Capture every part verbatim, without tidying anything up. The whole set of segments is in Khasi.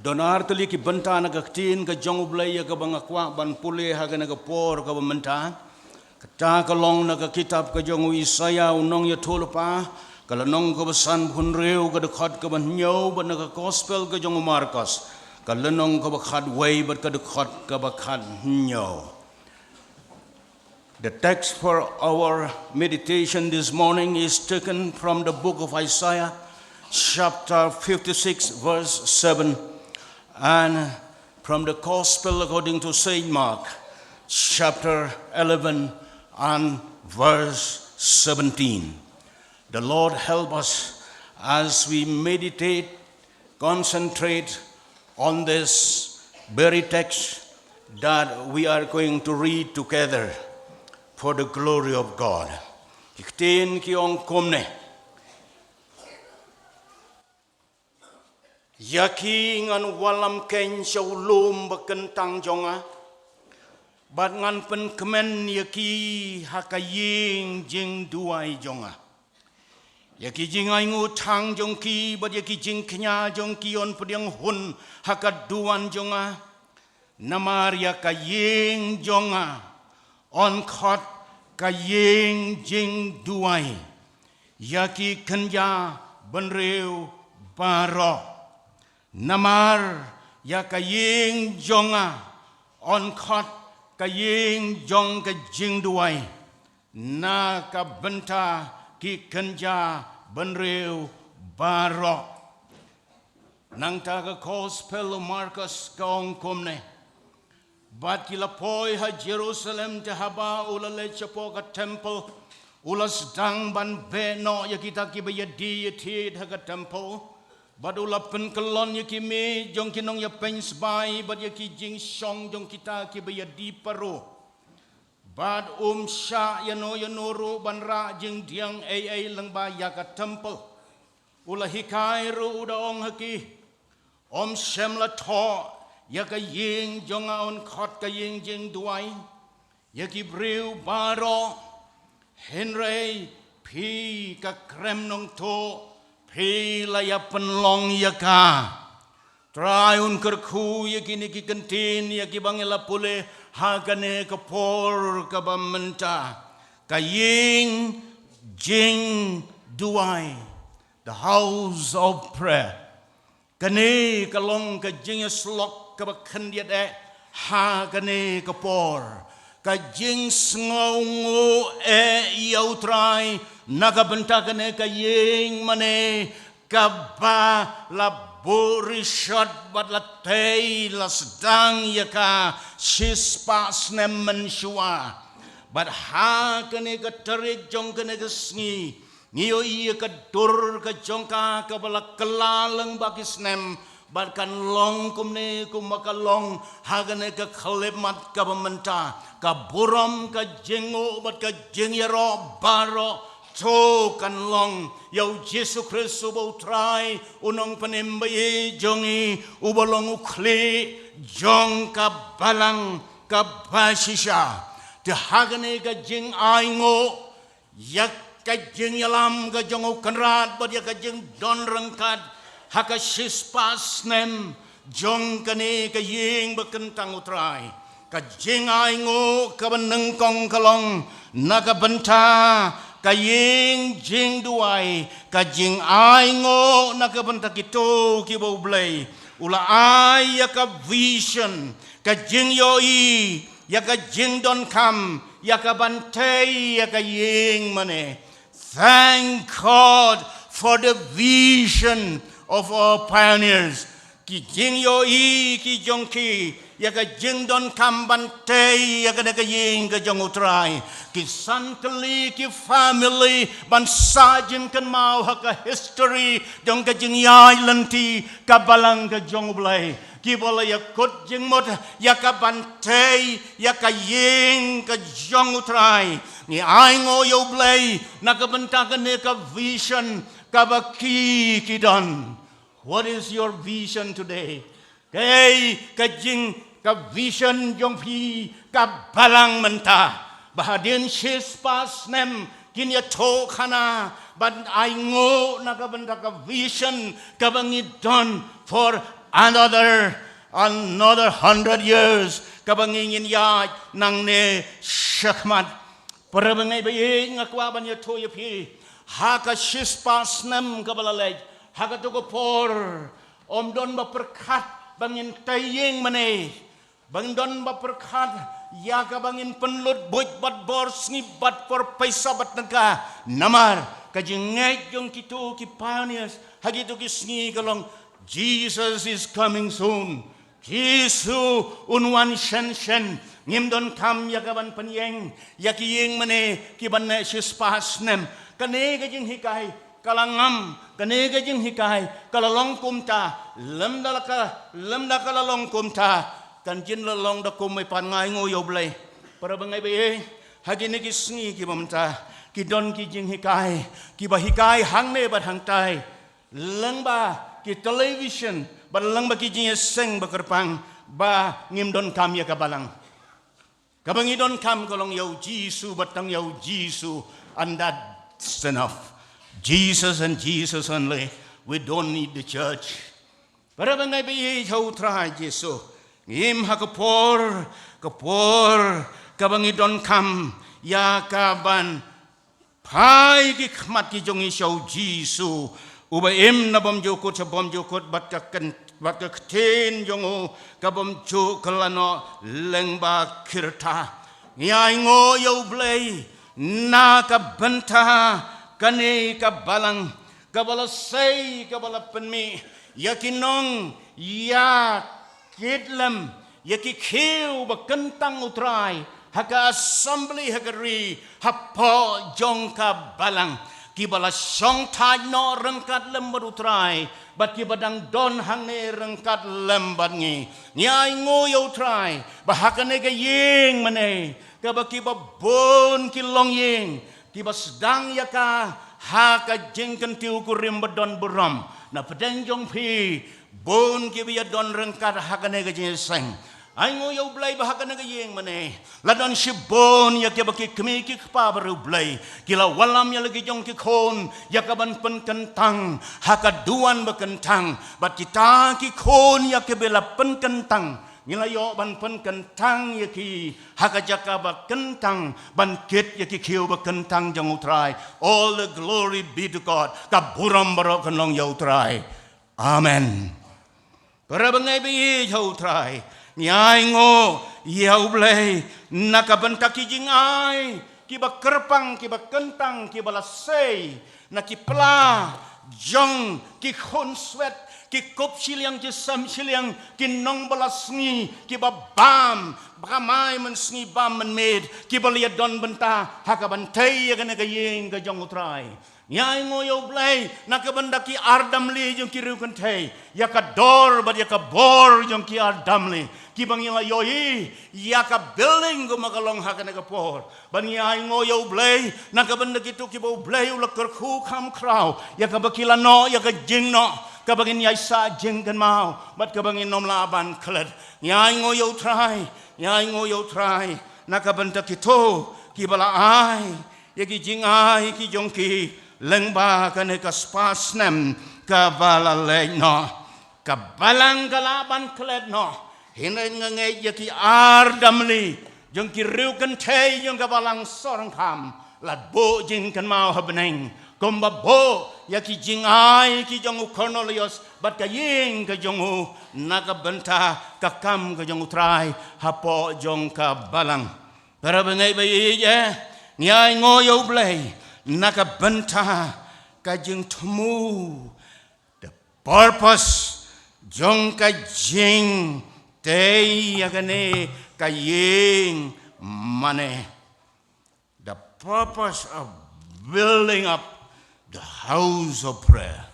Don ar tylli ki bynta na ka ktien ka jong U Blei ïa kaba nga kwah ban pule ha kane ka por kaba mynta. Kata ka long na ka kitab ka jong u Isaïah u nongïathuhlypa, ka lynnong kaba sanphew hynriew, ka dkhot kaba hynñiew, bad na ka gospel ka jong u Markos, ka lynnong kaba khatwei bad ka dkhot kaba khathynñiew. The text for our meditation this morning is taken from the book of Isaiah, chapter fifty-six, verse seven, and from the Gospel according to Saint Mark, chapter eleven and verse seventeen. The Lord help us as we meditate, concentrate on this very text that we are going to read together for the glory of God. Ki ktien ki ong kumne. Ïa ki ngan wallam khein sha u lum ba kyntang jong nga, bad ngan pynkmen ïa ki ha ka ïing jingduwai jong nga. Ïa ki jingainguh thang jong ki bad ïa ki jingkñia jong ki yn pdiang hun ha ka duwan jong nga. Namar ïa ka ïing jong nga yn khot ka ïing jingduwai ïa ki kynja bynriew baroh. Namar ïa ka ïing jong nga yn khot ka ïing jong ka jingduwai na ka bynta ki kynja bynriew baroh. Nangta ka gospel u Markos ka ong kumne. Bad ki la poi ha Jerusalem, te haba u la leit shapoh ka temple, u la sdang ban beh noh ïa kita kiba ïadie ïathied ha ka temple. Bad u la pynkyllon ïa ki miej jong ki nongïapeiñ sbai bad ïa ki jingshong jong kita kiba ïadie paro. Bad um shah ïano ïano ruh ban rah jingdiang ei ei lyngba ïa ka temple. U la hikai ruh u da ong ha ki, ym shym la thoh ïa ka ïing jong nga yn khot ka ïing jingduwai ïa ki briew baroh. Hynrei phi ka krem nongtuh, phi la ïa pynlong ïa ka. Trai un kyrkhu ïa kine ki kyntien ïa kiba ngi la pule ha kane ka por kaba mynta. Ka ïing jingduwai, the house of prayer. Kane ka long ka jingïasyllok kaba khyndiat eh ha kane ka por. Ka jingsngewnguh eh ïa U Trai na ka bynta kane ka ïing mane kaba la buh rishot bad la tei la sdang ïa ka shispah snem mynshuwa. Bad ha kane ka tarik jong kane ka sngi, ngi ïohi ïa ka dur ka jong ka kaba la kylla lyngba ki snem, bad kan long kumne kumba ka long ha kane ka khyllipmat kaba mynta. Ka burom, ka jingnguh bad ka jingïaroh baroh to kan long ïa U Jisu Khrist uba U Trai, U Nongpynim ba ïeit jong ngi, uba long U Khlieh jong ka balang kaba shisha. Te ha kane ka jingainguh ïa ka jingïalam ka jong U Kynrad bad ïa ka jingdon ryngkat ha ka shispah snem jong kane ka ïing ba kyntang U Trai. Ka jingainguh kaba nyngkong ka long na ka bynta ka ïing jingduwai, ka jingainguh na ka bynta kito kiba U Blei u la ai ïa ka vision, ka jingïohi ïa ka jingdonkam ïa ka ban tei ïa ka ïing mane. Thank God for the vision of our pioneers. Ki jingïohi ki jong ki ïa ka jingdonkam ban tei ïa kane ka ïing ka jong U Trai. Ki san tylli ki family ban sah jingkynmaw ha ka history jong ka jingïaid lynti ka balang ka jong U Blei. Kiba la ïakut jingmut ïa ka ban tei ïa ka ïing ka jong U Trai. Ngi ainguh ïa U Blei na ka bynta kane ka vision kaba ki ki don. What is your vision today? Kaei ka jing, ka vision jong phi ka balang mynta? Ba hadien shispah snem kin ïathuh khana ban ainguh na ka bynta ka vision kaba ngi don for Another, another hundred years, kaba ngin ïaid nangne shakhmat. Para bangeit ba ïeit, nga kwah ban ïathuh ïa phi, ha ka shispah snem kaba la leit, ha kato ka por, ym don ba pyrkhat ba ngin tei ïing mane. Ba ngin don ba pyrkhat ïa kaba ngin pynlut buit bad bor, sngi bad por, paisa bad tyngka. Namar ka jingngeit jong kito ki pioneers ha kito ki sngi ka long, Jesus is coming soon. Jisu un wan shen shen. Ngim donkam ïa kaban pynïeng ïa ki ïing mane kiban neh shispah snem. Kane ka jinghikai ka la ngam, kane ka jinghikai ka la long kumta. Lymda la ka, lymda ka la long kumta, kan jin la long da kumwei pat. Nga ainguh ïa U Blei. Para bangeit ba ïeit, ha kine ki sngi kiba mynta, ki don ki jinghikai kiba hikai hangne bad hangtai, lyngba ki television bad lyngba ki jingïaseng ba kyrpang, ba ngim donkam ïa ka balang. Kaba ngi donkam ka long ïa U Jisu bad tang ïa U Jisu, and that's enough. Jesus and Jesus only. We don't need the church. Para bangeit ba ïeit ha U Trai Jisu, ngim ha ka por, ka por kaba ngi donkam ïa kaban phai ki khmat ki jong ngi sha U Jisu, uba im na bymjukut sha bymjukut, bad ka kyn-, bad ka ktien jong u ka bymjukut ka la noh lyngba ki rta. Ngi ainguh ïa U Blei na ka bynta kane ka balang kaba la sei, kaba la pynmih ïa ki nong, ïa ki lem, ïa ki khiew ba kyntang, U Trai, ha ka assembly, ha ka ri, hapoh jong ka balang, kiba la shongthait noh ryngkat lem bad U Trai, bad kiba dang don hangne ryngkat lem bad ngi. Ngi ainguh ïa U Trai ba ha kane ka ïing mane, kaba kiba bun ki longïing kiba sdang ïa ka ha ka jingkyntiew kurim ba don burom. Na pdeng jong phi, bun kiba ïadon ryngkat ha kane ka jingïaseng. Ainguh ïa U Blei ba ha kane ka ïing mane la don shibun ïa kiba ki kmie ki kpa bariewblei, ki la wallam ïa la ki jong ki khun ïa kaban pynkyntang ha ka duwan ba kyntang. Bad kita ki khun ïa kiba la pynkyntang, ngi la ïoh ban pynkyntang ïa ki ha ka jaka ba kyntang, ban kit ïa ki khiew ba kyntang jong U Trai. All the glory be to God. Ka burom baroh kan long ïa U Trai. Amen. Para bangeit ba ïeit ha U Trai, ngi ainguh ïa U Blei na ka bynta ki jingai kiba kyrpang, kiba kyntang, kiba la sei na ki pla jong ki khunswet, ki kup shiliang ki sem shiliang, ki nongbylla sngi kiba bam, ba kamai mynsngi bam mynmiet, kiba la ïadon bynta ha kaban tei ïa kane ka ïing ka jong U Trai. Ngi ainguh ïa U Blei na ka bynta ki ardamli jong ki riewkynthei, ïa ka dor bad ïa ka bor jong ki ardamli, kiba ngi la ïohi ïa ka building kumba ka long ha kane ka por. Bad ngi ainguh ïa U Blei na ka bynta kito kiba U Blei u la kyrkhu kham khraw ïa kaba ki la noh, ïa ka jingnoh, kaba ngin ïai sah jingkynmaw bad kaba ngin ym lah ban klet. Ngi ainguh ïa U Trai, ngi ainguh ïa U Trai na ka bynta kito kiba la ai ïa ki jingai ki jong ki lyngba kane ka spah snem kaba la leit noh. Ka balang ka lah ban klet noh, hynrei nga ngeit ïa ki ardamli jong ki riewkynthei jong ka balang sorngkham la buh jingkynmaw ha bneng, kumba buh ïa ki jingai ki jong u Kornelius bad ka ïing ka jong u, na ka bynta ka kam ka jong U Trai hapoh jong ka balang. Para bangeit ba ïeit, ngi ainguh ïa U Blei na ka bynta ka jingthmu, the purpose jong ka jingtei ïa kane ka ïing mane. The purpose of building up the house of prayer.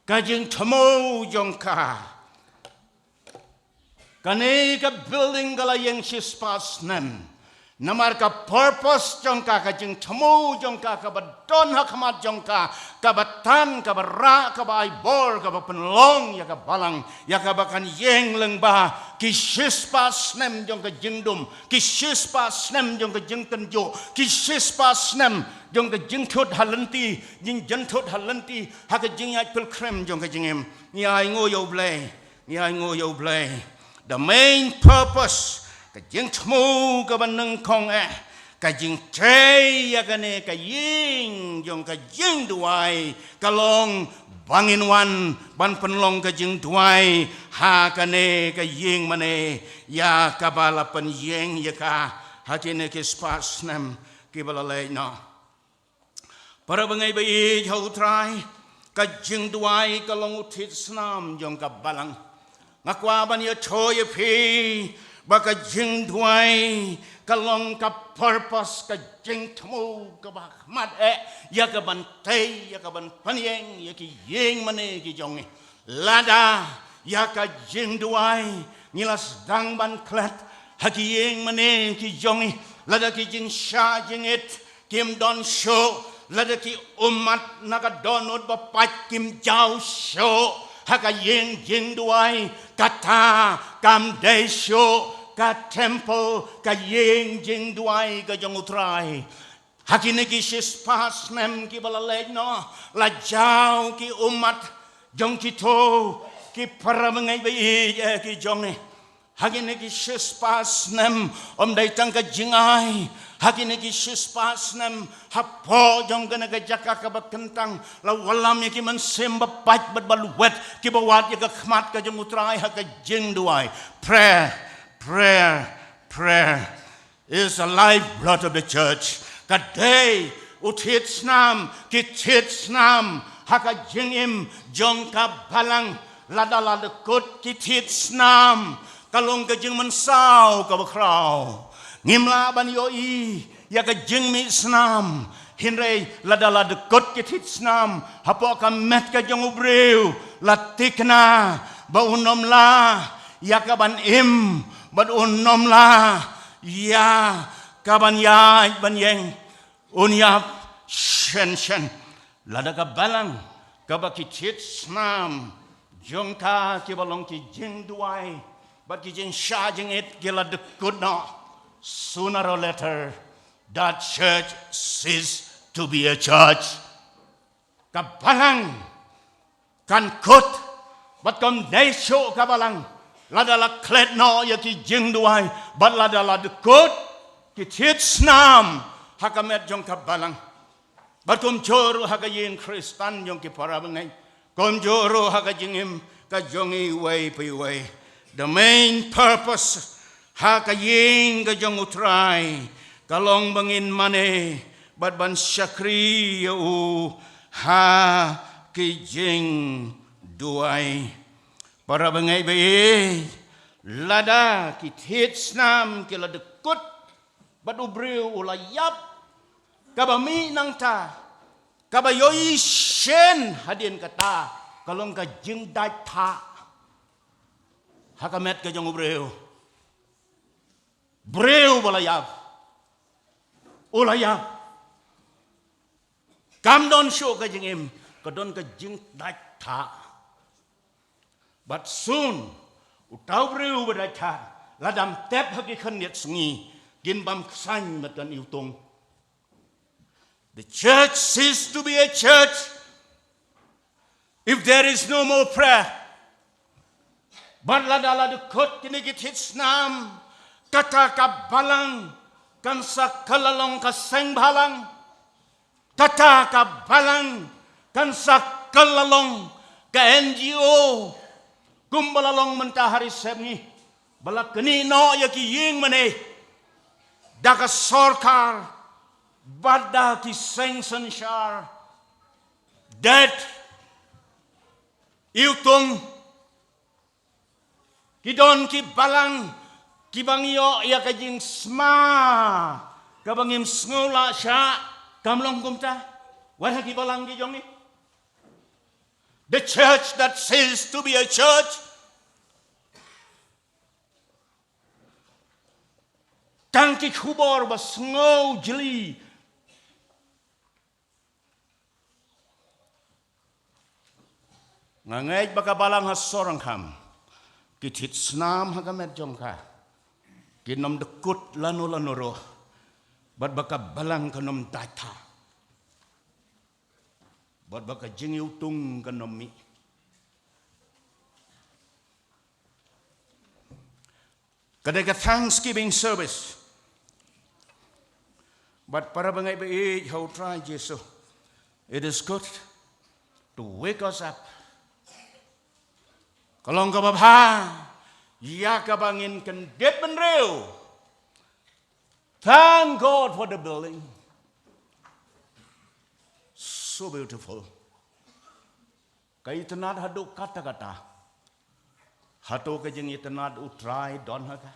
Ka jingthmu jong ka, kane ka building ka la ïeng shispah snem. Namar ka purpose jong ka, ka jingthmu jong ka, kaba don ha khmat jong ka, kaba tan, kaba rah, kaba ai bor, kaba pynlong ïa ka balang, ïa kaba kan ïeng lyngba ki shispah snem jong ka jingdum, ki shispah snem jong ka jingtynjuh, ki shispah snem jong ka jingthut ha lynti, jingjynthut ha lynti, ha ka jingïaid pilkhrem jong ka jingim. Ngi ai nguh ïa U Blei, ngi ai nguh ïa U Blei. The main purpose, ka jingthmu kaba nyngkong eh, ka jingtrei ïa kane ka ïing jong ka jingduwai, ka long ba ngin wan ban pynlong ka jingduwai ha kane ka ïing mane, ïa kaba la pynïeng ïa ka ha kine ki spah snem kiba la leit noh. Para bangeit ba ïeit ha U Trai, ka jingduwai ka long u thied snam jong ka balang. Nga kwah ban ïathuh ïa phi ba ka jingduwai ka long ka purpose, ka jingthmu kaba khmat eh, ïa kaban tei, ïa kaban pynïeng ïa ki ïing mane ki jong ngi. Lada ïa ka jingduwai ngi la sdang ban klet ha ki ïing mane ki jong ngi, lada ki jingshah jingit kim don shuh, lada ki ummat na ka dohnud ba pait kim jaw shuh ha ka ïing jingduwai, kata kam dei shuh ka temple, ka ïing jingduwai ka jong U Trai. Ha kine ki shispah snem kiba la leit noh, la jaw ki ummat jong kito ki para bangeit ba ïeit eh ki jong ngi. Ha kine ki shispah snem, ym dei tang ka jingai, ha kine ki shispah snem, hapoh jong kane ka jaka kaba kyntang, la wallam ïa ki mynsiem ba pait bad ba lwet, kiba wad ïa ka khmat ka jong U Trai ha ka jingduwai. Prayer, prayer, prayer is the lifeblood of the church. Ka dei u thied snam, ki thied snam ha ka jingim jong ka balang. Lada la dkut ki thied snam, ka long ka jingmynsaw kaba khraw. Ngim lah ban ïohi ïa ka jingmih snam, hynrei lada la dkut ki thied snam hapoh ka met ka jong u briew, la thikna ba un ym lah ïa kaban im, bad un ym lah ïa kaban ïaid ban ïeng, un ïap shen shen. Lada ka balang kaba ki thied snam jong ka kiba long ki jingduwai bad ki jingshah jingit ki la dkut noh, sooner or later that church cease to be a church. Ka balang kan kut bad kam dei shuh ka balang lada la klet noh ïa ki jingduwai, bad lada la dkut ki thied snam ha ka met jong ka balang. Bad kumjuh ruh ha ka ïing Khristan jong ki para bangeit, kumjuh ruh ha ka jingim ka jong ngi iwei pa iwei. The main purpose ha ka ïing ka jong U Trai ka long ba ngin mane bad ban shakri ïa u ha ki jingduwai. Para bangeit ba ïeit, lada ki thied snam ki la dkut bad u briew u la ïap, kaba mih nangta, kaba ïohi shen hadien kata, ka long ka jingdait thah ha ka met ka jong u briew. Briew ba la ïap, u la ïap, kam don shuh ka jingim, ka don ka jingdait thah. Bad soon, uta u briew ba dait thah, lada ym tep ha ki khyndiat sngi, kin bam ksain bad kan iwtung. The church cease to be a church if there is no more prayer. Bad lada la dkut kine ki thied snam, kata ka balang kan sa kylla long ka seng bhalang. Kata ka balang kan sa kylla long ka N G O, kumba la long mynta ha ri sep ngi, ba la knieh noh ïa ki ïing mane da ka sorkar bad da ki seng synshar. Dei iwtung ki don ki balang kiba ngi ïoh ïa ka jingsma kaba ngim sngew lah shah, kam long kumta? Wat ha ki balang ki jong ngi. The church that says to be a church Tang ki khubor ba sngew jli. Nga ngeit ba ka balang ha Sorangkham, ki thied snam ha ka met jong ka, kin ym dkut lano lano ruh, bad ba ka balang kan ym dait tha, bad ba ka jingïutung kan ym mih. Ka dei ka thanksgiving service. Bad para bangeit ba ïeit ha U Trai Jisu, it is good to wake us up. Ka long kaba bha ïa kaba ngin kyndit bynriew. Thank God for the building. So beautiful. Ka itynnad haduh katta katta. Hato ka jingitynnad U Trai don ha ka?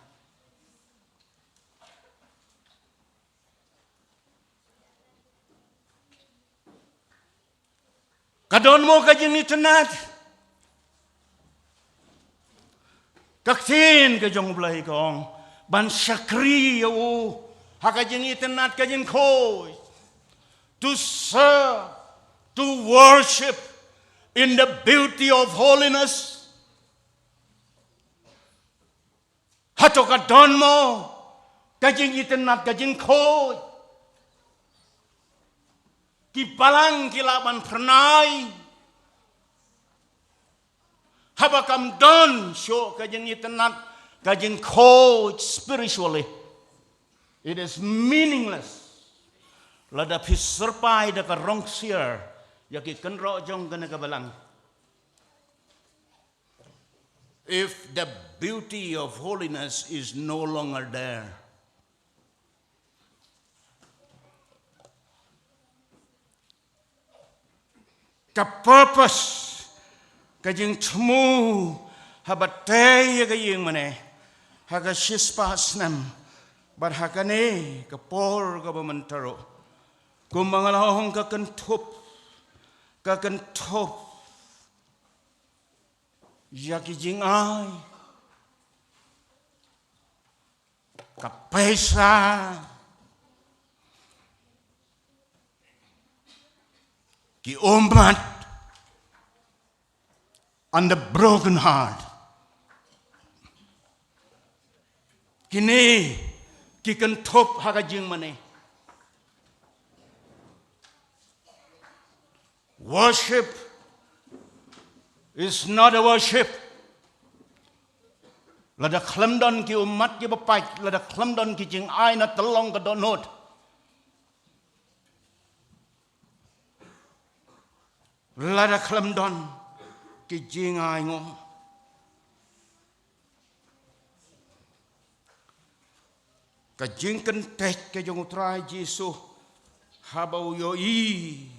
Ka don mo ka jingitynnad? Ka ktien ka jong U Blei ka ong, ban shakri ïa u ha ka jingitynnad ka jingkhuid. To serve, to worship in the beauty of holiness. Hato ka don mo ka jingitynnad ka jingkhuid? Ki balang ki lah ban phyrnai, haba kam don shuh ka jingitynnad ka jingkhuid spiritually, it is meaningless. Lada phi syrpai da ka rong ksiar ïa ki kynroh jong kane ka balang, if the beauty of holiness is no longer there. Ka purpose, ka jingthmu, haba tei ïa ka ïing mane ha ka shispah snem bad ha kane ka por kaba mynta ruh, kumba nga la ong, ka kynthup, ka kynthup ïa ki jingai, ka pisa, ki ummat, and the broken heart. Kine ki kynthup ha ka jingmane. Worship is not a worship lada khlem don ki ummat kiba pait, lada khlem don ki jingai na tyllong ka dohnud, lada khlem don ki jingai ngom. Ka jingkyntait ka jong U Trai Jisu, haba u ïohi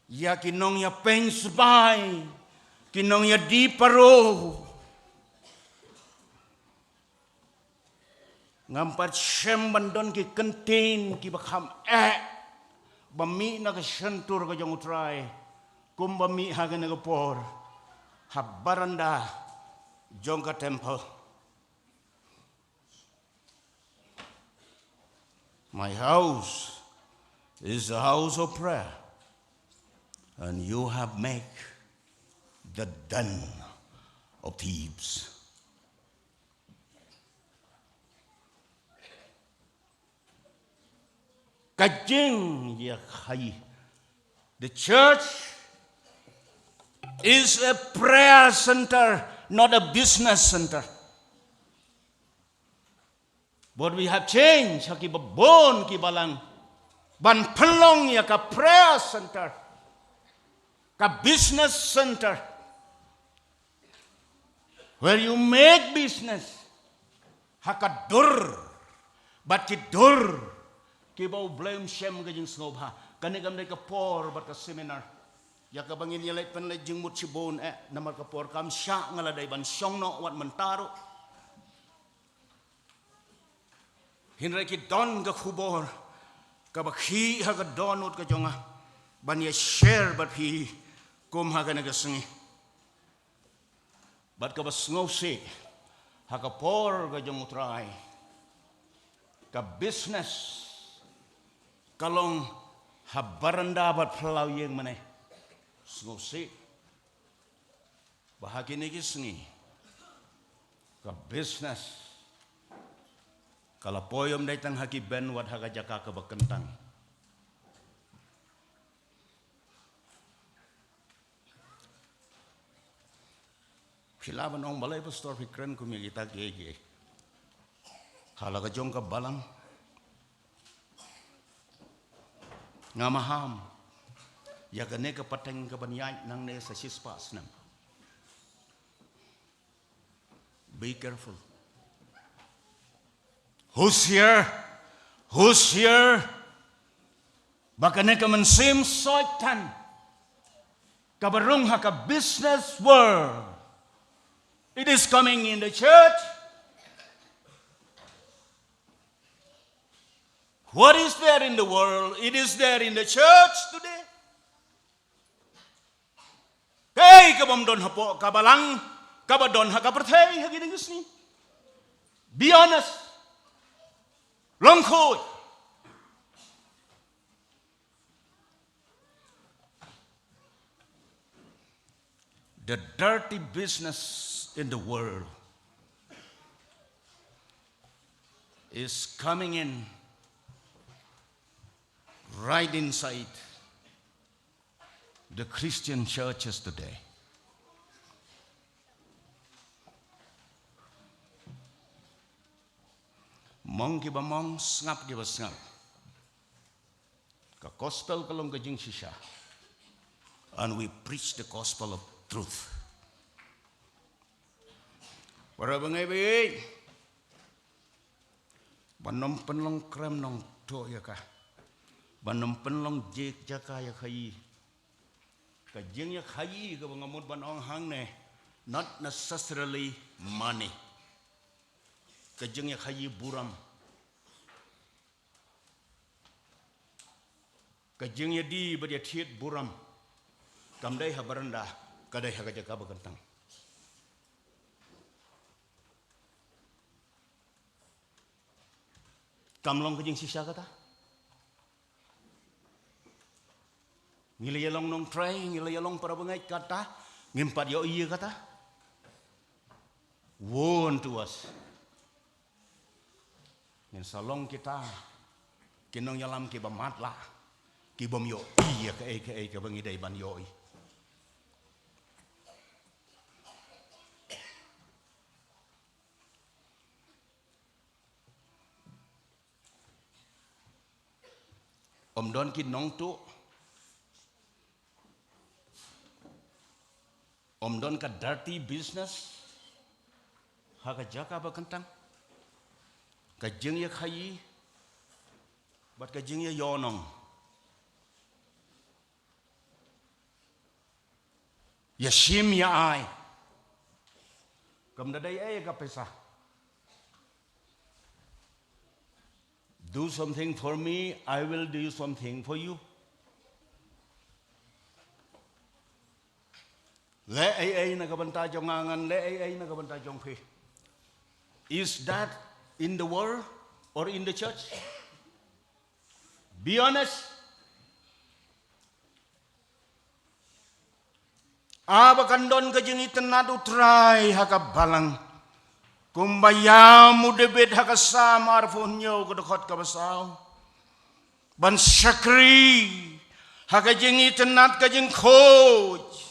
ïa ki nongïapeiñ sbai, ki nongïadie paro, ngam pat shem ban don ki kyntien kiba kham eh ba mih na ka shyntur ka jong U Trai, kumba mih ha kane ka por ha baranda jong ka temple. My house is a house of prayer, and you have made the den of thieves. Ka jingïakhaïi. The church is a prayer center, not a business center. But we have changed ha kiba bun ki balang ban pynlong ïa ka prayer center ka business center, where you make business ha ka dur bad ki dur kiba U Blei um shem ka jingsngewbha. Kane kam dei ka por bad ka seminar ïa kaba ngin ïaleit pynleit jingmut shibun eh, namar ka por kam shah, nga la dei ban shong noh wat mynta ruh. Hynrei ki don ka khubor kaba khih ha ka dohnud ka jong nga ban ïa share bad phi kum ha kane ka sngi. Bad kaba sngewsih, ha ka por ka jong U Trai, Ka business ka long ha baranda bad phyllaw ïing mynne. Sngewsih ba ha kine ki sngi ka business ka la poi ym dei tang ha ki ben wat ha ka jaka kaba kyntang. Phi lah ban ong balei pastor phi kren kum ïa kita kiei kiei. Ha la ka jong ka balang nga maham ïa kane ka pateng ka ban ïaid nangne sa shispah snem. Be careful. Who's here? Who's here? Ba kane ka mynsiem Soitan kaba rung ha ka business world, it is coming in the church. What is there in the world, it is there in the church today. Kaei ka bym don hapoh ka balang, kaba don ha ka pyrthei ha kine ki sngi. Be honest. Long khuid. The dirty business in the world is coming in right inside the Christian churches today. Mong kiba mong, sngap kiba sngap. Ka gospel ka long ka jingshisha. And we preach the gospel of truth. Para bangeit bangeit. Ban ym pynlong krem nongtuh ïa ka. Ban ym pynlong jik jaka ïa ka i. Ka jingïakhaïi kaba nga mut ban ong hangne, not necessarily money. Ka jingïakhaïi burom. Ka jingïadie bad ïathied burom. Kam dei ha baranda, ka dei ha ka jaka ba kyntang. Kam long ka jingshisha kata. Ngi la ïa long nongtrei, ngi la ïa long para bangeit kata, ngim pat ïohi ïa kata. Woe unto us. Ngin sa long kita ki nongïalam kiba matlah, ki bym ïohi ïa kaei kaei kaba ngi dei ban ïohi. Ym don ki nongtuh. Ym don ka dirty business ha ka jaka ba kyntang. Ka jingïakhaïi bad ka jingïaïonong. Ïashim ïa ai. Kam da dei ei ka pisa. Do something for me, I will do something for you. Leh ei ei na ka bynta jong nga, ngan leh ei ei na ka bynta jong phi. Is that in the world or in the church? Be honest. Haba kan don ka jingitynnad u Trai ha ka balang, kumba ïam u David ha ka Salm arphew hynñiew ka dkhot kaba saw. Ban shakri ha ka jingitynnad ka jingkhuid.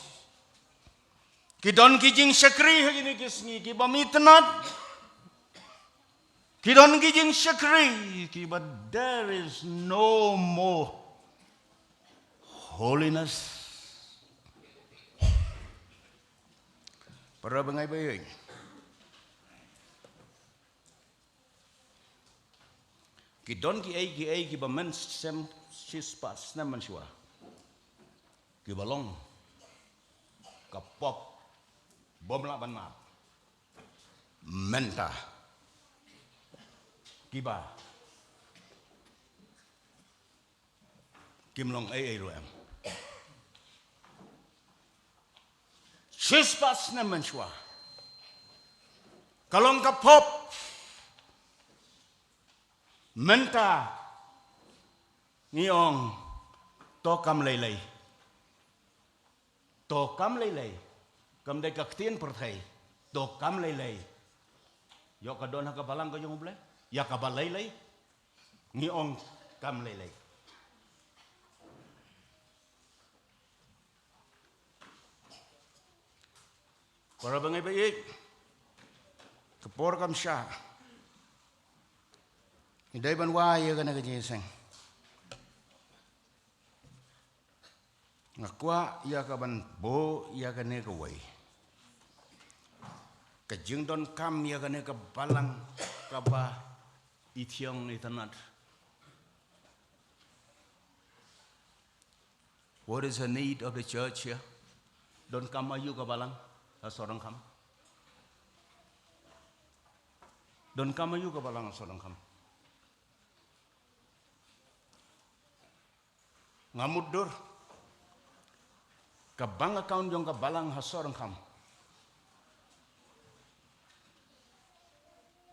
Ki don ki jingshakri ha kine ki sngi ki bym itynnad. Ki don ki jingshakri ki, but there is no more holiness. Para bangeit baieit. Ki don kiei kiei kiba mynsiem shispah snem mynshuwa. Kiba long ka pop bym lah ban map. Mynta kiba kim long ei ei ruh em. Shispah snem mynshuwa ka long ka pop. Mynta ngi ong to kam lei lei. To kam lei lei. Kam dei ka ktien pyrthei. To kam lei lei. Ïoh ka don ha ka balang ka jong U Blei. Ïa kaba lei lei. Ngi ong kam lei lei. Para bangeit ba ïeit, ka por kam shah. Ngi dei ban wai ïa kane ka jingïaseng. Nga kwah ïa ka ban buh ïa kane kawei. Ka jingdonkam ïa kane ka balang kaba ithiang itynnad. What is the need of the church here? Donkam aïu ka balang ha Sohryngkham? Donkam aïu ka balang ha Sohryngkham? Nga mutdur ka bank account jong ka balang ha Sohryngkham.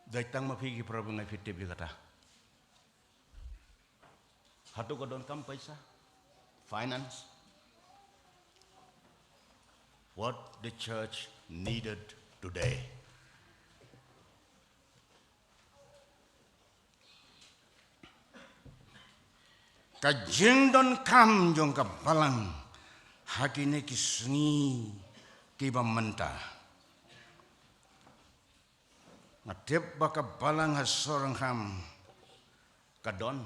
Dei tang ma phi ki para bangeit phi tip ïa kata. Hato ka donkam paisa? Finance? What the church needed today. Ka jingdonkam jong ka balang ha kine ki sngi kiba mynta. Nga tip ba ka balang ha Sohryngkham ka don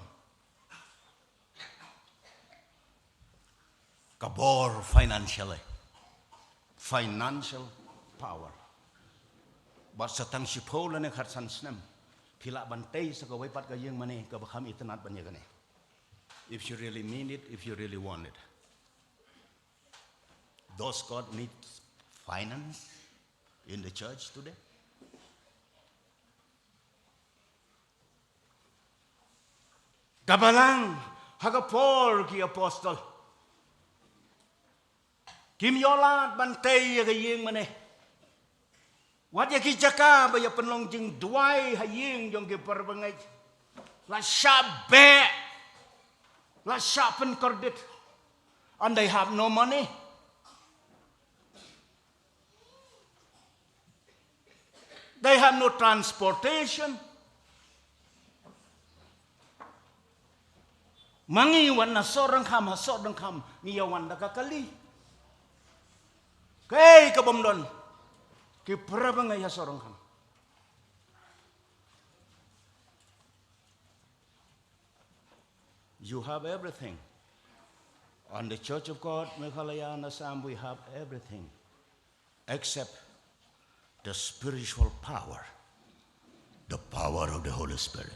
ka bor financially, financial power. Bad sa tang shiphew lane khatsan snem phi lah ban tei sa kawei pat ka ïing mane kaba kham itynnad ban ïa kane. If you really mean it, if you really want it. Does God need finance in the church today? Ka balang ha ka por ki apostol kim ïoh lad ban tei ïa ka ïing mane. Wat ïa ki jaka ba ïa pynlong jingduwai ha ïing jong ki para bangeit la shah beh, la shah pynkordit. And they have no money. They have no transportation. Ma ngi wan na Sohryngkham, ha Sohryngkham ngi ïa wan da ka kali. Kaei ka bym don ki para bangeit ha Sohryngkham. You have everything. On the Church of God, Meghalaya and Assam, we have everything except the spiritual power, the power of the Holy Spirit.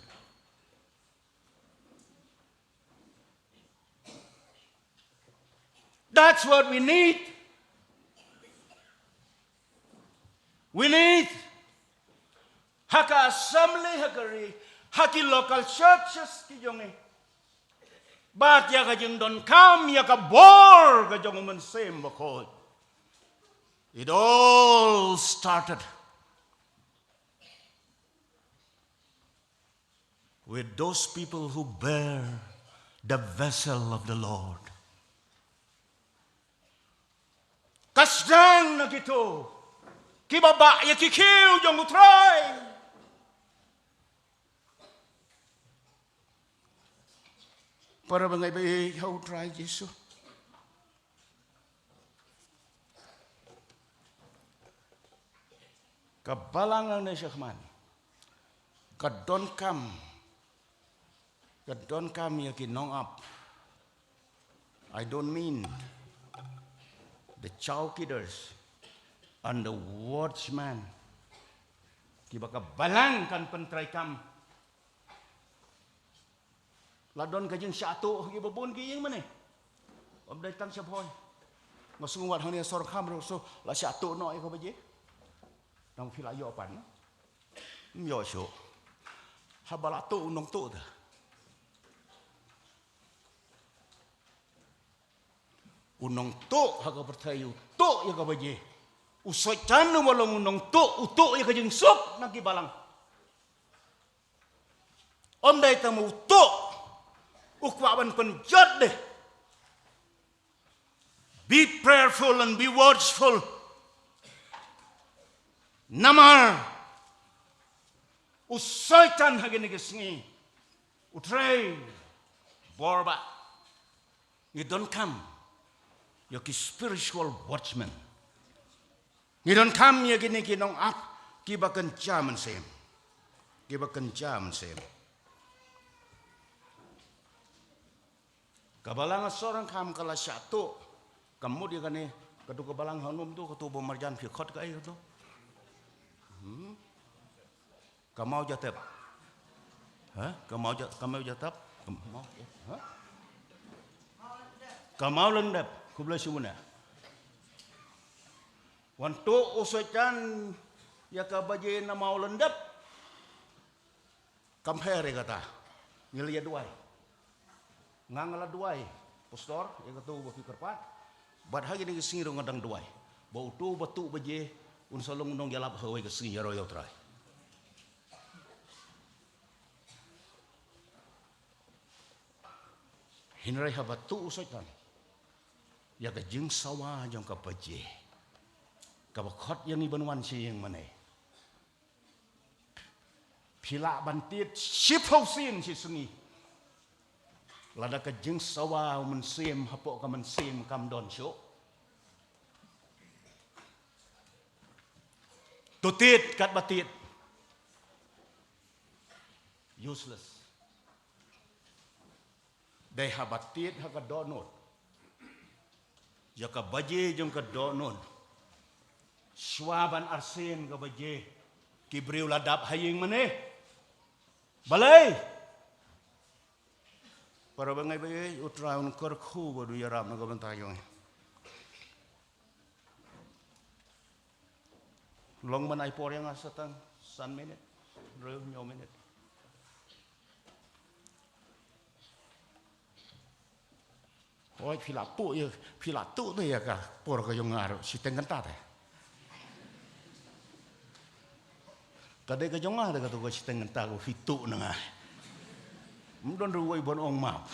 That's what we need. We need ha ka assembly, ha ka ri, ha ki local churches ki jong ngi. Bad ïa ka jingdonkam ïa ka bor ka jong U Mynsiem Bakhuid. It all started with those people who bear the vessel of the Lord. Ka sdang na kito kiba bah ïa ki khiew jong U Trai. Para bangeit ba ïeit ha U Trai Jisu. Ka balang nangne shakhmat ka donkam, ka donkam ïa ki nongap. I don't mean the chowkidars and the watchman. Kiba ka balang kan pyntreikam. La don ka jingshah tuh ha kiba bun ki ïing mane. Ym dei tang sha Bhoi. Nga sngew wat hangne Sohryngkham ruh shu la shah tuh noh ïa ka baje. Tang phi la ïoh pan. Ym ïoh shuh. Haba la tuh u nongtuh te. U nongtuh ha ka pyrthei u tuh ïa ka baje. U Soitan uba long u nongtuh u tuh ïa ka jingsuk na ki balang. Ym dei tang u tuh u kwah ban pynjot de. Be prayerful and be watchful. Namar u Soitan ha kine ki sngi u trei bor ba ngi donkam ïa ki spiritual watchmen. Ngi donkam ïa kine ki nongap kiba kynja mynsiem. Kiba kynja mynsiem. Ka balang ha Sohryngkham ka la shah tuh. Ka mut ïa kane, katu ka balang ha Num tu, katu ba marjan phi khot kaei katu. Hmm? Ka Mawjatep. Ha? Ka Mawja-, ka Mawjatep. Ka Maw-, ha? Ka Mawlyndep. Khublei shibun. Wan tuh u Soitan ïa ka Baje na Mawlyndep. Kam pher ïa kata. Ngi la ïa duwai. Nga nga la duwai. Pastor, ïa katu ba phi kyrpad. Bad ha kine ki sngi ruh nga dang duwai. Ba utu ba tuh Baje un sa long u nongïalap ha kawei ka sngi, ïaroh ïa U Trai. Hynrei haba tuh u Soitan ïa ka jingsawa jong ka Baje, kaba khot ïa ngi ban wan sha ïing mane. Phi lah ban tied shiphew sien shi sngi, lada ka jingsawa u mynsiem hapoh ka mynsiem kam don shuh. To tied katba tied, useless. Dei haba tied ha ka dohnud ïa ka Baje jong ka dohnud, shuwa ban arsien ka Baje, ki briew la dap ha ïing mane. Balei? Para bangeit baieit, U Trai un kyrkhu bad u ïarap na ka bynta jong ngi. Long ban ai por ïa nga sa tang san minit, hynriew hynñiew minit. Hooid, phi la tuh ïa, phi la tuh te ïa ka por ka jong nga ruh shiteng kynta te. Ka dei ka jong nga te katu ka shiteng kynta ka phi tuh na nga. Ym don ruh uwei ban ong map.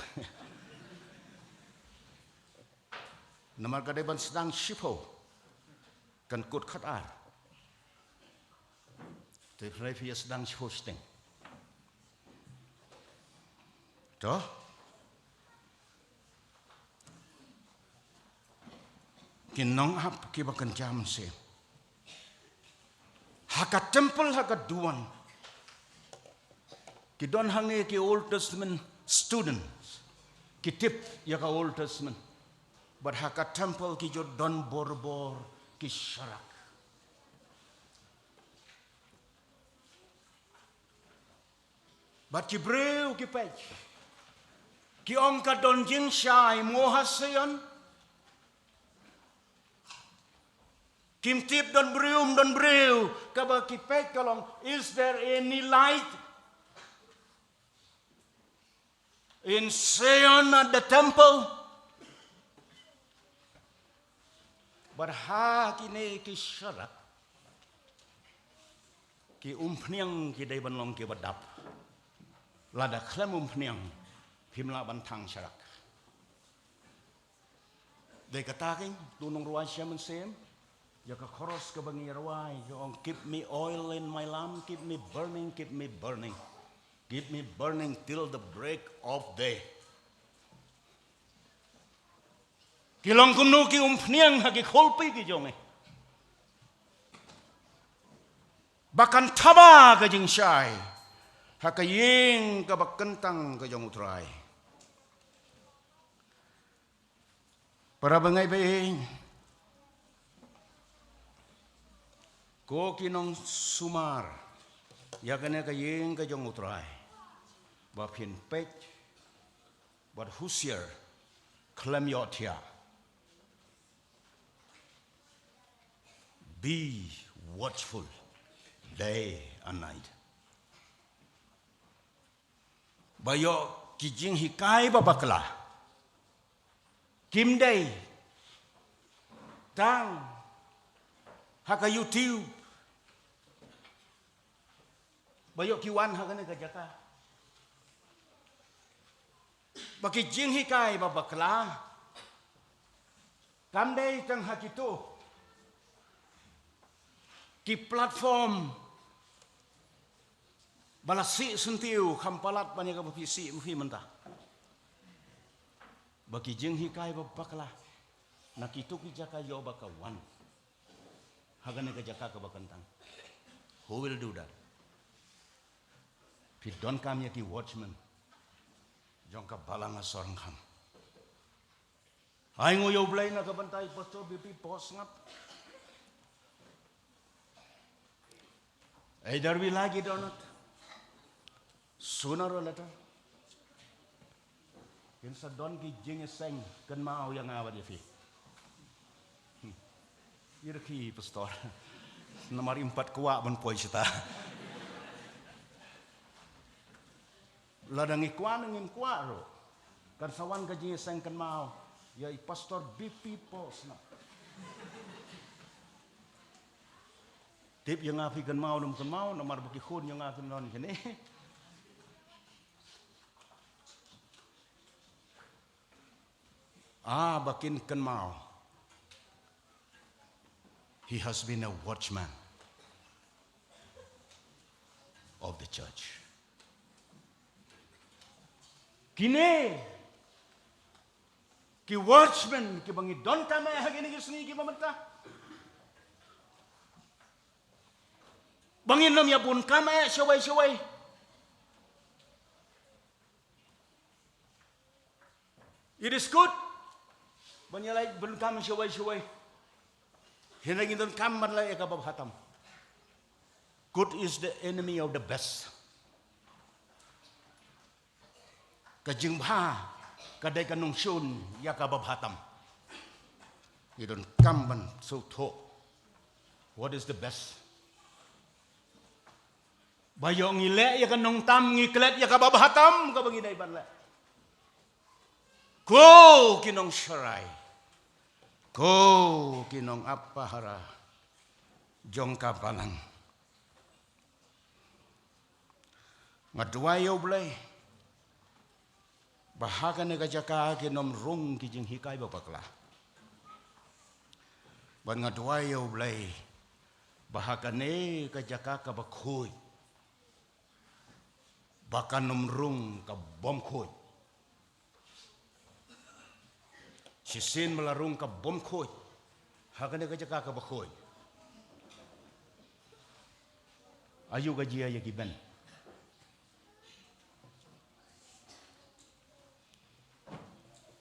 Namar ka dei ban sdang shiphew, kan kut khatar. Te phi, phi ïa sdang shiphew shiteng. To. Ki nongap kiba kynja mynsiem. Ha ka temple, ha ka duwan, ki don hangne ki Old Testament students, ki tip ïa ka Old Testament. Bad ha ka temple ki ju don bor bor ki sharak. Bad ki briew ki peit, ki ong ka don jingshai mo ha Sion. Kim tip don briew, ym don briew. Kaba ki peit ka long, is there any light in Sion at the temple? Bad ha kine ki sharak, ki umphniang ki dei ban long kiba dap. Lada khlem umphniang, phim lah ban thang sharak. Dei kata keiñ, to nongrwai sha mynsiem, ïa ka chorus kaba ngi rwai, ka ong, "Keep me oil in my lamp, keep me burning, keep me burning. Keep me burning till the break of day." Ki long kumno ki umphniang ha ki khulpi ki jong ngi, ba kan thaba ka jingshai ha ka ïing kaba kyntang ka jong U Trai. Para bangeit baieit, ko ki nongsumar ïa kane ka ïing ka jong U Trai, ba phin peit bad husiar, khlem ïohthiah. Be watchful day and night. Ba ïoh ki jinghikai ba bakla. Kim dei tang ha ka YouTube. Ba ïoh ki wan ha kane ka jaka. Ba ki jinghikai ba bakla kam dei tang ha kito ki platform ba la sih syntiew kham palat ban ïa kaba phi sih ma phi mynta. Ba ki jinghikai ba bakla na kito ki jaka ïoh ba ka wan ha kane ka jaka kaba kyntang. Who will do that? Phi donkam ïa ki watchman jong ka balang ha Sohryngkham. Ai nguh ïa U Blei na ka bynta i Pastor B P Paul Sngap. Either we like it or not, sooner or later kin sa don ki jingïaseng kynmaw ïa nga bad ïa phi. Hmm. Ïa ki Pastor. Namar im pat kwah ban poi shata. Lada ngi kwah ne ngim kwah ruh, kan sa wan ka jingïaseng kynmaw ïa i Pastor B P Paul Sngap. Tip ïa nga phi kynmaw ne ym kynmaw, namar ba ki khun ïa nga kin don kine. Ah, ba kin kynmaw. He has been a watchman of the church. Kine ki watchman kiba ngi donkam eh ha kine ki sngi kiba mynta. Ba ngin ym ïa bunkam eh shawei shawei. It is good ban ïa leit bunkam shawei shawei. Hynrei ngi donkam ban leh ïa kaba bha tam. Good is the enemy of the best. Ka jingbha ka dei ka nongshun ïa kaba bha tam. Ngi donkam ban sngewthuh what is the best. Ba ïoh ngi leh ïa ka nongtam, ngi klet ïa kaba bha tam kaba ngi dei ban leh. Ko ki nongsharai, ko ki nongap pahara jong ka balang. Nga duwai ïa U Blei ba ha kane ka jaka kin ym rung ki jinghikai ba bakla. Bad nga duwai ïa U Blei ba ha kane ka jaka kaba khuid ba kan ym rung ka bym khuid. Shisien ba la rung ka bym khuid ha kane ka jaka kaba khuid. Aïu ka jia ïa ki Ben?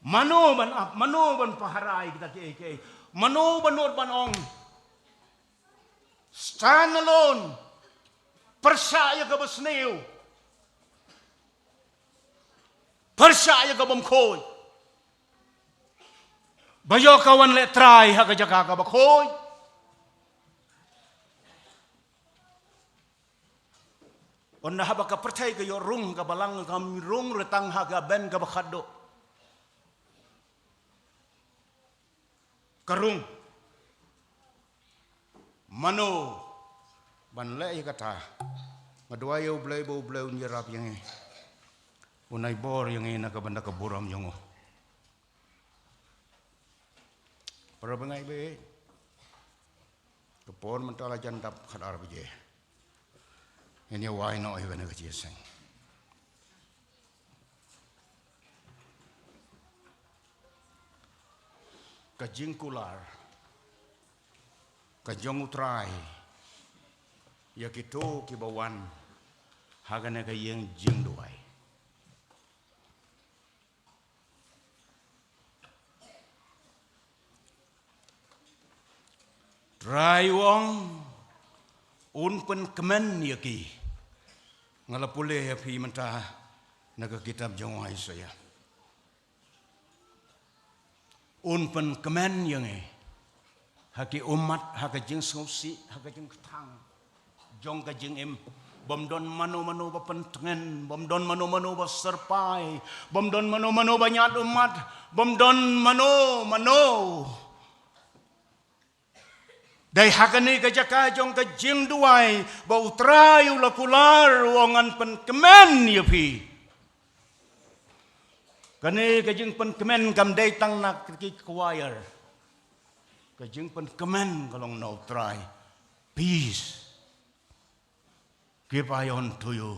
Mano ban ap, mano ban pahara ïa kita kiei kiei? Mano ban nud ban ong, stand alone? Pyrshah ïa kaba sniew, pyrshah ïa ka bym khuid. Ba ïoh ka wan leh trai ha ka jaka kaba khuid. Ynda haba ka pyrthei ka ïoh rung ka balang, kam rung re tang ha ka Ben kaba khatduh. Ka rung. Mano ban leh ïa kata? Nga duwai ïa U Blei ba U Blei un ïarap ïa ngi, un ai bor ïa ngi na ka bynta ka burom jong u. Para bangeit baieit, ka por mynta la jan dap khatar baje. Ngin ïa wai noh ïa kane ka jingïaseng. Ka jingkular ka jong U Trai ïa kito kiba wan ha kane ka ïing jingduwai. Trai u ong un pynkmen ïa ki. Nga la pule ïa phi mynta na ka kitab jong u Isaiah. Un pynkmen ïa ngi ha ki ummat, ha ka jingsngewsih, ha ka jingkthang jong ka jingim. Bym don mano mano ba pyntngen, bym don mano mano ba syrpai, bym don mano mano ba ñiad ummat, bym don mano mano. Dei ha kane ka jaka jong ka jingduwai ba U Trai u la kular, u ong ngan pynkmen ïa phi. Kane ka jingpynkmen kam dei tang na ki choir. Ka jingpynkmen ka long na U Trai. Peace give I unto you.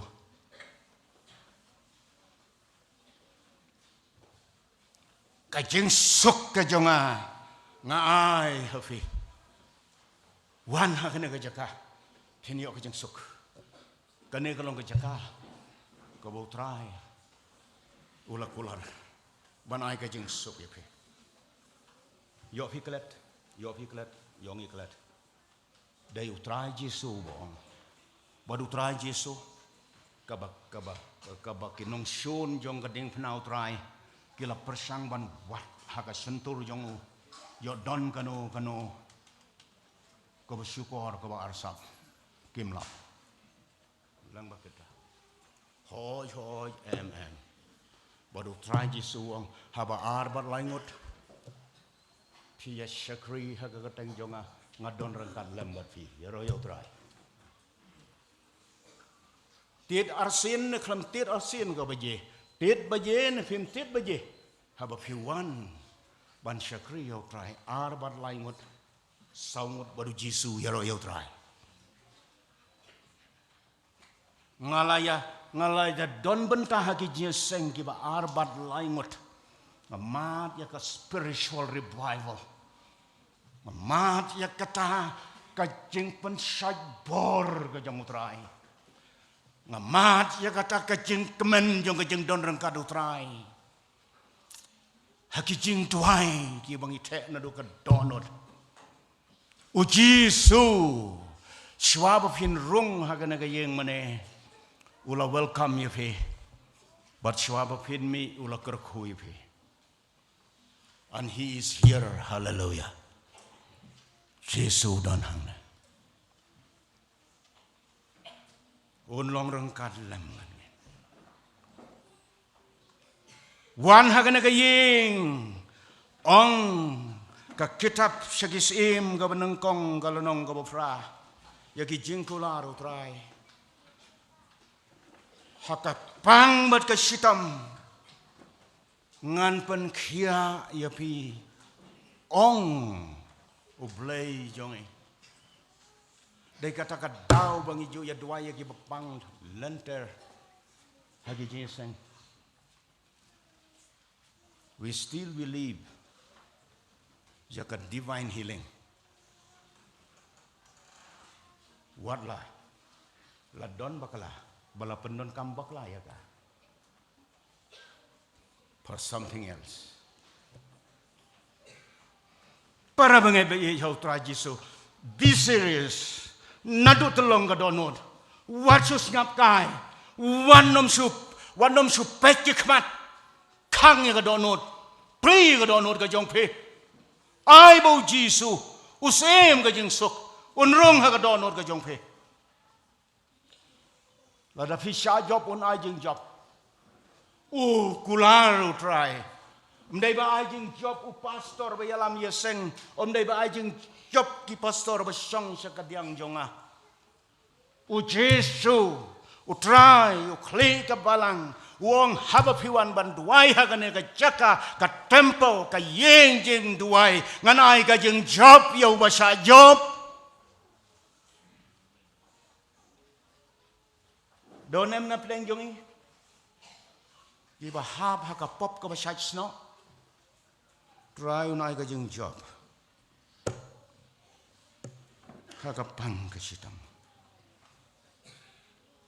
Ka jingsuk ka jong nga nga ai ha phi. Wan ha kane ka jaka, phin ïoh ka jingsuk. Kane ka long ka jaka kaba U Trai u la kular ban ai ka jingsuk ïa phi. Ïoh phi klet, ïoh phi klet, ïoh ngi klet. Dei U Trai Jisu ba ong. Bad U Trai Jisu, kaba, kaba, kaba ki nongshun jong ka diengphna U Trai ki la pyrshang ban wad ha ka shyntur jong u. Ïoh don kano kano kaba shukor, kaba arsap, kim lap. Lang ba kita. Hoi, hoi, em, em. Bad U Trai Jisu u ong, haba ar bad lai ngut phi ïa shakri ha ka kyrteng jong nga, nga don ryngkat lem bad phi. Ïaroh ïa U Trai. Tied arsien ne khlem tied arsien ka baje. Tied baje ne phim tied baje. Haba phi wan ban shakri ïa U Trai, ar bad lai ngut, saw ngut bad U Jisu, ïaroh ïa U Trai. Nga la ïa, nga la ïa don bynta ha ki jingïaseng kiba ar bad lai ngut. Nga mad ïa ka spiritual revival. Nga mad ïa kata ka jingpynshait bor ka jong U Trai. Nga mad ïa kata ka jingkmen jong ka jingdon ryngkat U Trai. Ha ki jingduwai kiba ngi theh naduh ka dohnud. U Jisu, shuwa ba phin rung ha kane ka ïing mane, u la welcome ïa phi. Bad shuwa ba phin mih, u la kyrkhu ïa phi. And he is here. Hallelujah. Jisu u don hangne. Un long ryngkat lem bad ngi. Wan ha kane ka ïing, ong ka kitab sha ki Syiem kaba nyngkong, ka lynnong kaba phra, ïa ki jingkular U Trai. Ha ka pang bad ka shitom ngan pynkhiah ïa phi, ong U Blei jong ngi. Dei kata ka daw ba ngi ju ïa duwai ïa kiba pang lynter ha ki jingïaseng. We still believe ïa ka divine healing. Wat la, la don bakla, ba la pyndonkam bakla ïa ka for something else. Para bangeit ba ïeit ha U Trai Jisu, be serious. Naduh te long ka dohnud, wat shu sngap kai, wat nym shu, wat nym shu peit ki khmat. Khang ïa ka dohnud, plie ïa ka dohnud ka jong phi. Ai ba U Jisu u Syiem ka jingsuk un rung ha ka dohnud ka jong phi. Lada phi shah jop, un ai jingjop. U kular U Trai. Ym dei ba ai jingjop u pastor ba ïalam ïaseng, ym dei ba ai jingjop ki pastor ba shong sha kadiang jong nga. U Jisu, U Trai, u khlieh ka balang, u ong haba phi wan ban duwai ha kane ka jaka, ka temple, ka ïing jingduwai, ngan ai ka jingjop ïa uba shah jop. Don em na pdeng jong ngi kiba hap ha ka pop kaba shait snoh? Trai un ai ka jingjop ha ka pang ka shitom.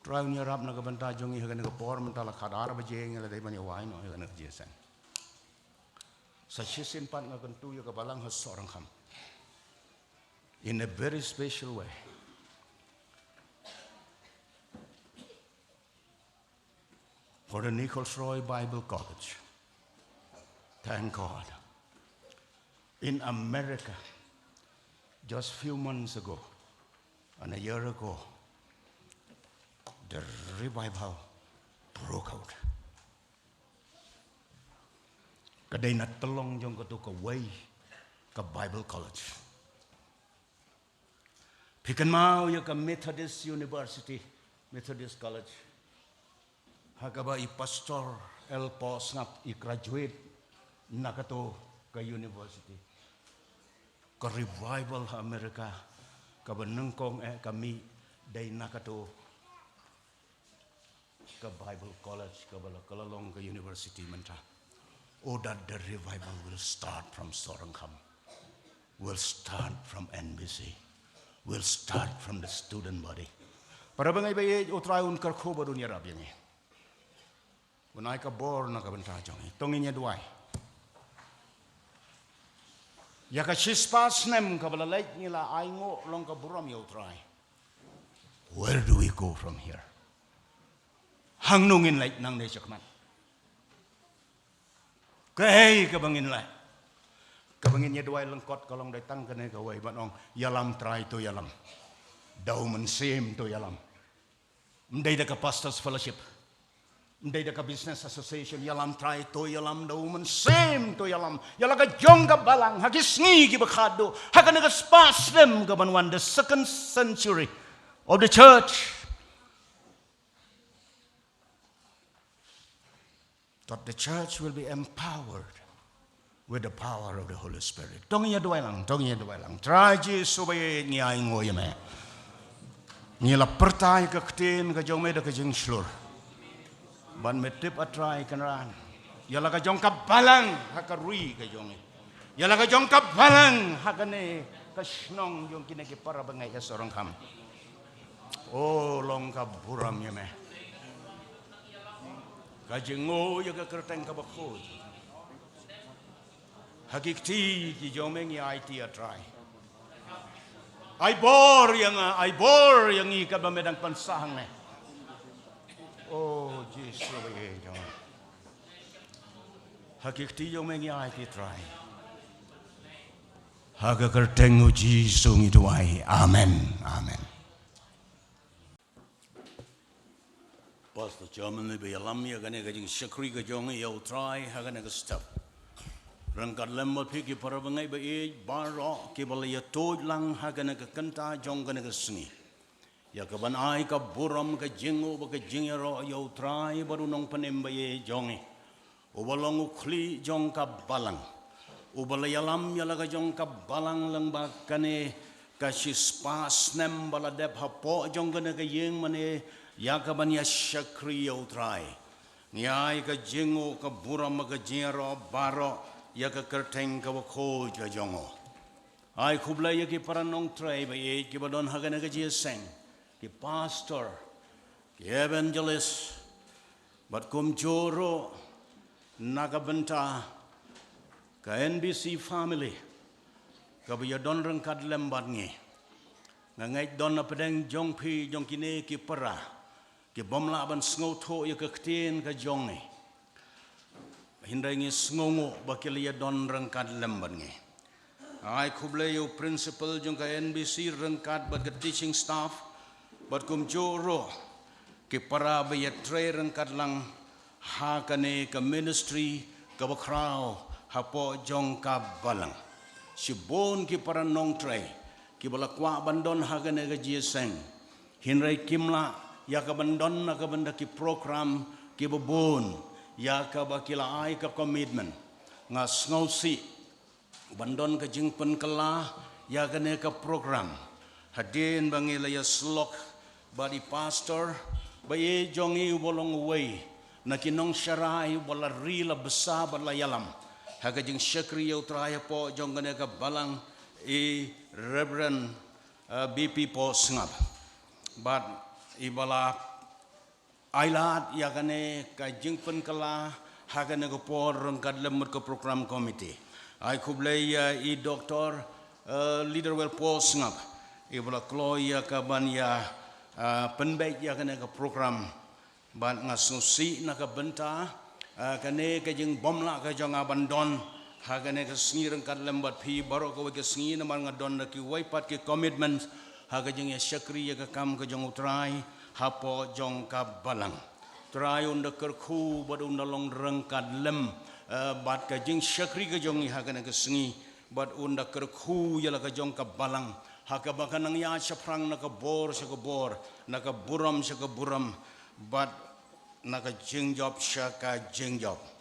Trai un ïarap na ka bynta jong ngi ha kane ka por mynta la khatar baje ngi la dei ban ïawai noh ha kane ka jingïaseng. Sa shisien pat nga kyntu ïa ka balang ha Sohryngkham in a very special way. For the Nichols Roy Bible College. Thank God. In America, just few months ago, and a year ago, the revival broke out. Ka dei na tlong jong katu kawei ka Bible College. Phi kynmaw ïa ka Methodist University, Methodist College. Ha kaba i Pastor L. Paul Sngap i graduate na kato ka university. Ka revival ha America kaba nyngkong eh ka mih dei na kato ka Bible College kaba la ka la long ka university mynta. Oh, that the revival will start from Sohryngkham, will start from N B C, will start from the student body. Para bangeit ba ïeit, U Trai un kyrkhu bad un ïarap ïa ngi. Un ai ka bor na ka bynta jong ngi. To ngin ïa duwai. Ïa ka shispah snem kaba la leit ngi la ainguh long ka burom ïa U Trai. Where do we go from here? Hangno ngin leit nangne shakhmat? Kaei kaba ngin leh? Kaba ngin ïa duwai lyngkot ka long dei tang kane kawei ban ong, ïalam Trai, to ïalam. Da U Mynsiem to ïalam. Ym dei da ka Pastors Fellowship, ym dei da ka Business Association, ïalam Trai, to ïalam, da U Mynsiem to ïalam. Ïa la ka jong ka balang ha ki sngi kiba khatduh, ha kane ka spah snem kaban wan, the second century of the church, that the church will be empowered with the power of the Holy Spirit. To ngin ïa duwai lang, to ngin ïa duwai lang. Trai Jisu ba ïeit, ngi ainguh ïa me. Ngi la pyrta ïa ka ktien ka jong me da ka jingshlur ban me tip, A Trai Kynrad, ïa la ka jong ka balang ha ka ri ka jong ngi. Ïa la ka jong ka balang ha kane ka shnong jong kine ki para bangeit ïa Sohryngkham. Oh, long ka burom ïa me. Ka jingnguh ïa ka kyrteng kaba khuid. Ha ki kti ki jong me ngi aiti, A Trai. Ai bor ïa nga, ai bor ïa ngi kaba me dang pynsah hangne. Oh, Jisu ba ïeit jong nga. Ha ki kti jong me ngi aiti, Trai. Ha ka kyrteng U Jisu ngi duwai. Amen. Amen. Pastor Chairman, ba ïalam ïa kane ka jingshakri ka jong ngi ïa U Trai ha kane ka step. Ryngkat lem bad phi ki para bangeit ba ïeit baroh kiba la ïatuid lang ha kane ka kynta jong kane ka sngi, ïa kaban ai ka burom, ka jingnguh bad ka jingïaroh ïa U Trai bad U Nongpynim ba ïeit jong ngi, uba long U Khlieh jong ka balang, uba la ïalam ïa la ka jong ka balang lyngba kane ka shispah snem ba la dep hapoh jong kane ka ïing mane, ïa kaban ïa shakri ïa U Trai. Ngi ai ka jingnguh, ka burom, ka jingïaroh baroh ïa ka kyrteng kaba khuid ka jong U. Ai khublei ïa ki para nongtrei ba ïeit kiba don ha kane ka jingïaseng, ki pastor, ki evangelist, bad kumjuh ruh na ka bynta ka N B C family kaba ïadon ryngkat lem bad ngi. Nga ngeit don na pdeng jong phi jong kine ki para ki bym lah ban sngewthuh ïa ka ktien ka jong ngi. Hynrei ngi sngewnguh ba ki la ïadon ryngkat lem bad ngi. Ai khublei ïa u principal jong ka N B C ryngkat bad ka teaching staff, bad kumjuh ruh ki para ba ïatrei ryngkat lang ha kane ka ministry kaba khraw hapoh jong ka balang. Shibun ki para nongtrei kiba la kwah ban don ha kane ka jingïaseng, hynrei kim lah ïa kaban don na ka bynta ki program kiba bun ïa kaba ki la ai ka commitment. Nga sngewsih ban don ka jingpynkylla ïa kane ka program hadien ba ngi la ïasyllok bad i pastor ba ïeit jong ngi uba long uwei na ki nongsharai uba la ri, la bsa bad la ïalam ha ka jingshakri ïa U Trai hapoh jong kane ka balang, i Reverend, uh, B P Paul Sngap. Bad iba la ai lad ïa kane ka jingpynkylla ha kane ka por ryngkat lem bad ka program committee. Ai khublei ïa i Doctor, eh, Leader Well Paul Sngap, iba la kloi ïa kaban ïa, eh, pynbeit ïa kane ka program. Bad nga sngewsih na ka bynta, eh, kane ka jingbymlah ka jong nga ban don ha kane ka sngi ryngkat lem bad phi baroh kawei ka sngi, namar nga don da kiwei pat ki commitment ha ka jingïashakri ïa ka kam ka jong U Trai hapoh jong ka balang. Trai un da kyrkhu bad un da long ryngkat lem, eh, bad ka jingshakri ka jong ngi ha kane ka sngi, bad un da kyrkhu ïa la ka jong ka balang ha kaba ka nang ïaid shaphrang na ka bor sha ka bor, na ka burom sha ka burom. Bad Na ka jingjop sha ka jingjop.